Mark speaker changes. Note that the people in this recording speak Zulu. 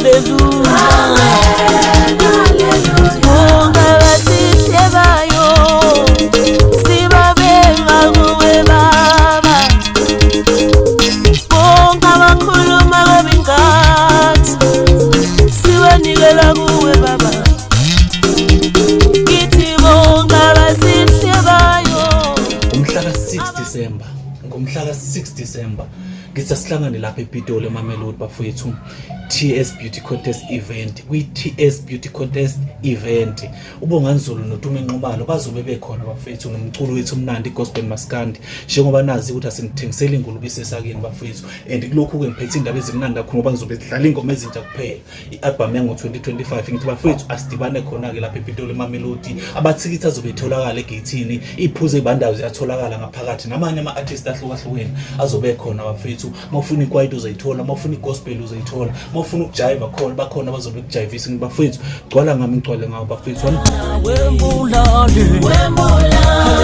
Speaker 1: Hallelujah. Bonke abasihlebayo sibabeka kuwe Baba. Bonke abakhuluma kabi ngathi sibanikela kuwe Baba. Ngithi bonke abasihlebayo.
Speaker 2: Umhla ka-6 December, ngomhla ka-6 December ngithi asihlangane lapha ePitoli eMamelodi bafowethu, TS Beauty Contest event. Kwi-TS Beauty Contest event uBongani Zulu noTumi Nxumalo bazobe bekhona bafowethu, nomculo wethu omnandi gospel maskandi, njengoba nazi ukuthi asinithengiseli ingulube isesakeni bafowethu. And kulokhu-ke ngiphethe indaba ezimnandi kakhulu ngoba ngizobe sidlala ingoma ezintsha kuphela, i-album yango-2025. Ngithi bafowethu asidibane khona-ke lapha ePitoli eMamelodi. Amathikithi azobe etholakala egeyithini, iy'phuzo ey'bandayo ziyatholakala ngaphakathi, namanye ama-artist ahlukahlukene azobe khona bafethu. Uma ufuna ikwaito uzoyithola, uma ufuna i-gospel uzoyithola, uma ufuna ukujayiva khona bakhona abazobe kujayivisa. Ngithi bafethu gcwala ngami, ngigcwale ngawo bafethu.
Speaker 1: Wembulali. Wembulali.